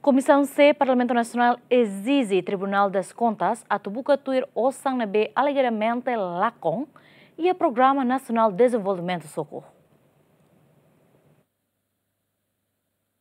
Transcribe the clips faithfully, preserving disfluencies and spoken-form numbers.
Komisaun C Parlamentu Nasionál ezije Tribunál das Kontas atu buka tuir osan ne'ebé alegadamente lakon iha Programa Nasionál Dezenvolvimentu Socorro.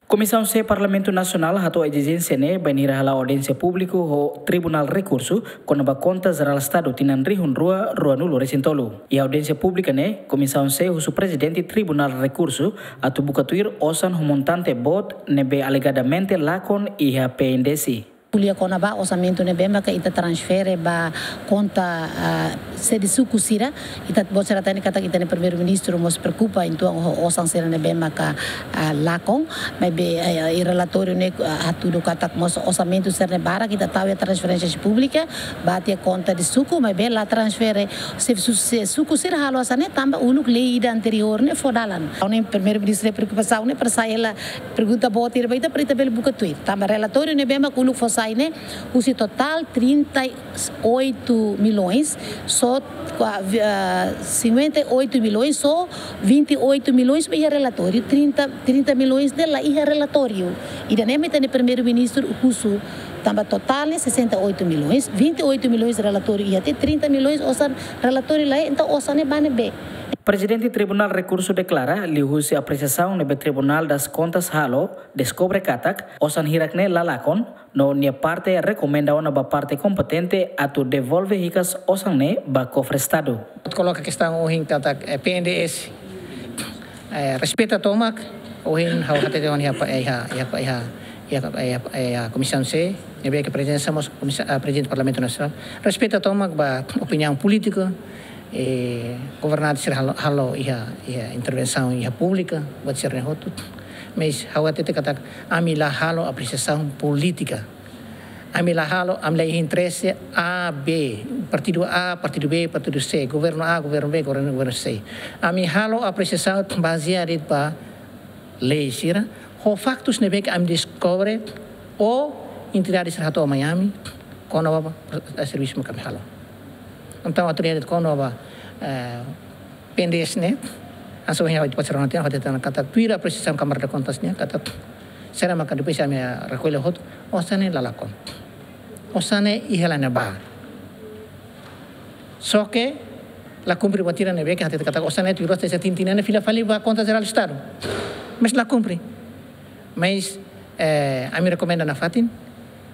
Komisaun C Parlamentu Nasionál hato'o ezijénsia ne'e bainhira hala'o audiénsia públiku ho Tribunál Rekursu kona-ba Konta Jerál Estadu tinan rihun rua ruanulu resin tolu. Iha audiénsia públika ne'e, Komisaun C husu Prezidente Tribunál Rekursu atu buka tuir osan ho montante boot ne'ebé alegadamente lakon iha P N D S. Ko'alia kona-ba orsamentu ne'ebé maka ita transfere ba konta, ah, sede suku sira, ita-boot sira hatene katak ita-nia Primeiru-Ministru mós preokupa uitoan ho osan sira ne'ebé maka, ah, lakon, maibé, eh, iha relatóriu ne'e, ah, hatudu katak mós orsamentu sira-ne'e barak ita tau iha transferénsia públika, ba tiha konta de suku, maibé la transfere, se su-, se suku sira halo hanesan ne'e tanba uluk lei ida anteriór ne'e fó dalan. Ha'u-nia Primeiru-Ministru nia preokupasaun ne'e para sai hela pergunta boot ida ba ita, para ita bele buka tuir. Tanba relatóriu ne'ebé mak uluk fó sai ne'e, husi totál trinta e oito milhões, só, ah, vi-, ah, cinquenta e oito milhões, só vinte e oito milhões ba iha relatóriu, trinta, trinta milhões ne'e la iha relatóriu. Ida-ne'e mak ita-nia Primeiru-Ministru husu, tanba totál ne'e sessenta e oito milhões, vinte e oito milhões relatóriu iha, trinta milhões osan relatóriu la iha, entaun osan ne'e ba ne'ebé? Prezidente Tribunál Rekursu deklara, liuhusi apresiasaun ne'ebé Tribunál das Kontas halo, deskobre katak osan hirak ne'e la lakon, no nia parte rekomenda ona ba parte kompetente atu devolve hikas osan ne'e ba kofre Estadu. Koloka kestaun ohin katak, eh, P N D S, eh, respeita tomak, ohin ha'u hatete ona iha pa-, iha, iha, iha, iha, iha, iha Komisaun C, ne'ebé ke prezensa mós komisa-, ah, Prezidente Parlamentu Nasionál. Respeita tomak ba opiniaun polítika, eh, governante sira halo, halo iha, iha intervensaun iha públika, buat sira-ne'e hotu. Mas ha'u hatete katak ami la halo apresiasaun polítika. Ami la halo, ami la iha interese A, B, partidu A, partidu B, partidu C, governu A, governu B, governu, governu C. Ami halo apresiasaun bazeia de'it ba lei sira, ho faktus ne'ebé ke ami deskobre, ou entidade sira hato'o mai ami, kona-ba, eh, servisu mak ami halo. Entaun, autoridade kona-ba, eh, P N D S ne'e, hanesan ohin ha'u atu pasa rona tiha, ha'u hatete ona katak tuir apresiasaun Kámara de Kontas nian, katak sira maka depois ami rekolla hotu, osan ne'e la lakon. Osan ne'e iha hela ne'ebá. Só ke la kumpre buat sira ne'ebé ke hatete katak osan ne'e tuir osan sira tintin ne'e fila fali ba Konta Jerál Estadu. Mas la kumpre. Mas, eh, ami rekomenda nafatin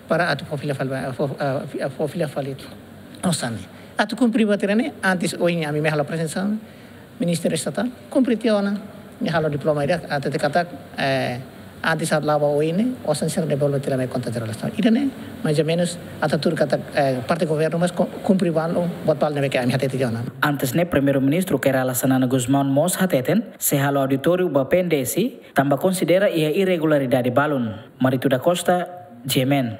para atu fó fila fali, fó, ah, fó fila fali osan ne'e. Atu kumpre buat sira-ne'e, antes ohin ami mai halo apresiasaun, Ministériu Estatál, kumpre tiha ona, nia halo diploma ida, hatete katak, eh, antes atu la'o ba oin ne'e, osan sira devolve tiha lai mai Konta Jerál Estadu. Ida-ne'e, mais ou menus, atu tuir katak, eh, parte governu mós ku-, kumpre balu, buat balu ne'ebé ke ami hatete tiha ona. Antes ne'e, Primeiru-Ministru Kay Rala Xanana Gusmão mós hateten, sei halo auditóriu ba P N D S, tanba konsidera iha irregularidade balun. Marito da Costa, G M N.